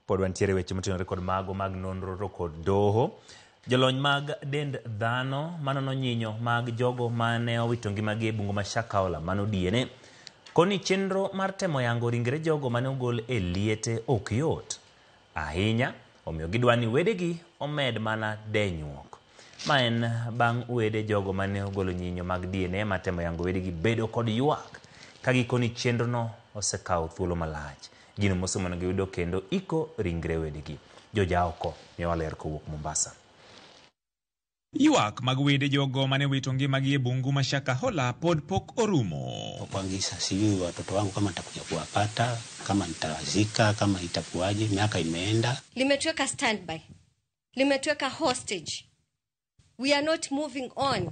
Pod wantiere weche motenore kod mago mag nonro to kod doho. Jolony mag dend dhano manono nyinyo mag jogo mane owito ngimagi e bungu ma Shakahola mano DNA koni chenro mar temo yango ringre jogo mane ogol e liete ok yot ahinya, omiyo gidwa ni wedegi omed mana denyuok. Ma en bang' wede jogo mane ogolo nyinyo mag DNA matemo yango wedegi bedo kod ywak ka gikoni chenrono osekawo thuolo malach. Gino mosemonogi yudo kendo iko ringre wedegi. Jojaoko miyowa ler kowuok Mombasa. Ywak mag wede jogo mane wito ngimagi e bungu ma Shakahola pod pok orumo. Kwangisa sijui watoto wangu kama nitakuja kuwapata, kama nitawazika, kama itakuwaje, miaka imeenda. Limetuweka standby, limetuweka hostage. We are not moving on.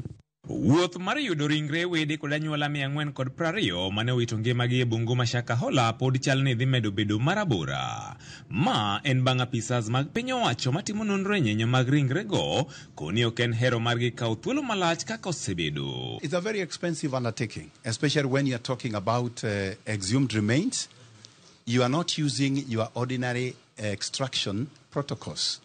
Wuoth mar yudo ringre wede kod anyuola 420 mane owito ngimagi e bungu ma Shakahola pod chal ni dhi medo bedo marabora. Ma en bang' apisas mag piny owacho matimo nonro e nyenyo mag ringrego koni ok en hero margi kawo thuolo malach kaka osebedo. It's a very expensive undertaking, especially when you're talking about exhumed remains. You are not using your ordinary extraction protocols.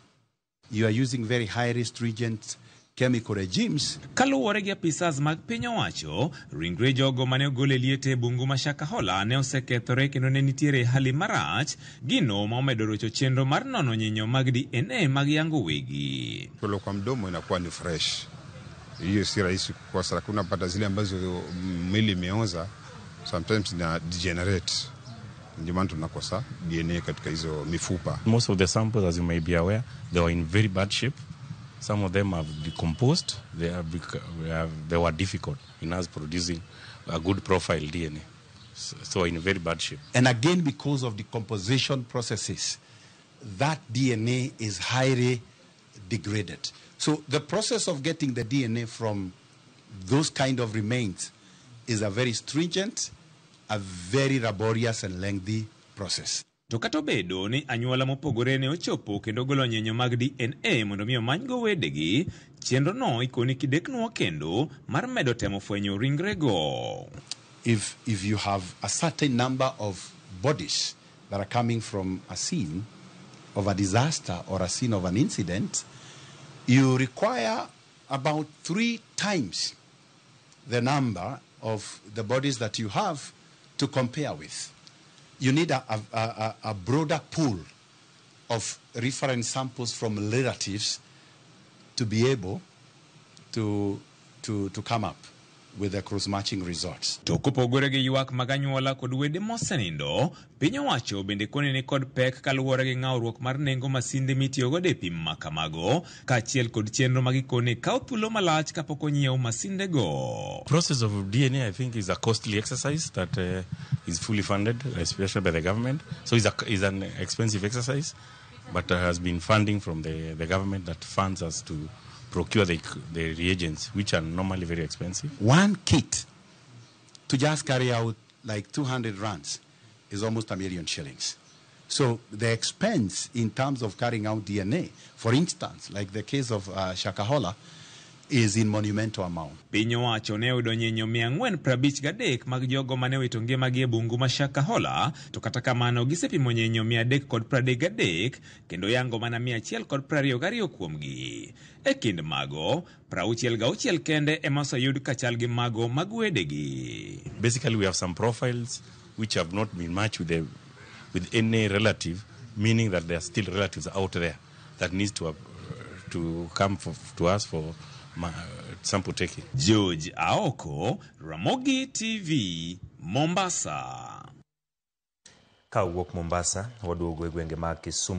You are using very high stringent chemical regimes. Kaluwore gi apisas mag piny owacho, ringre jogo mane ogol e liete e bungu ma Shakahola ne osekethore kendo ne nitiere e hali marach, gino ma omedo rocho chenro mar nono nyinyo mag DNA mag yango wegi. Kolo kwa mdomo inakuwa ni fresh, hiyo si rahisi kukosa, lakini unapata zile ambazo mwili imeoza sometimes ina degenerate, ndio maana tunakosa DNA katika hizo mifupa. Most of the samples, as you may be aware, they were in very bad shape. Some of them have decomposed. They were difficult in us producing a good profile DNA. So in very bad shape. And again, because of decomposition processes, that DNA is highly degraded. So the process of getting the DNA from those kind of remains is a very stringent, a very laborious and lengthy process. To kata obedo ni anyuola mopogore ne ochopo kendo golo nyenyo mag DNA mondo mi omanygo wedegi, chenrono ikoni kideknwa kendo mar medo temo fwenyo ringrego. If you have a certain number of bodies that are coming from a scene of a disaster or a scene of an incident, you require about 3 times the number of the bodies that you have to compare with. You need a broader pool of reference samples from relatives to be able to come up with the cross-matching results. To kopogore gi ywak mag anyuola kod wede mosenindo, piny owacho bende koni ni kod pek kaluwore gi ng'awruok mar nengo masinde mitiyogodo e pim ma kamago, kaachiel kod chenro ma gikone kawo thuolo malach kapok onyiew masindego. Process of DNA, I think, is a costly exercise that is fully funded, especially by the government. So it's an expensive exercise, but there has been funding from the government that funds us to procure the reagents, which are normally very expensive. One kit to just carry out like 200 runs is almost 1 million shillings. So the expense in terms of carrying out DNA, for instance, like the case of Shakahola, is in monumental amount. Piny owacho ne oyudo nyinyo 453 mag jogo mane owito ngimagi e bungu ma Shakahola, to kata kamano gisepimo nyinyo 333 kendo yango mana 122 kuomgi. E kind mago, 66 kende ema oseyud kachal gi mago mag wedegi. Basically, we have some profiles which have not been matched with any relative, meaning that there are still relatives out there that needs to come to us for sample taking. George Aoko, Ramogi TV, Mombasa. Ka wuok Mombasa, waduogo e gwenge mag Kisumu.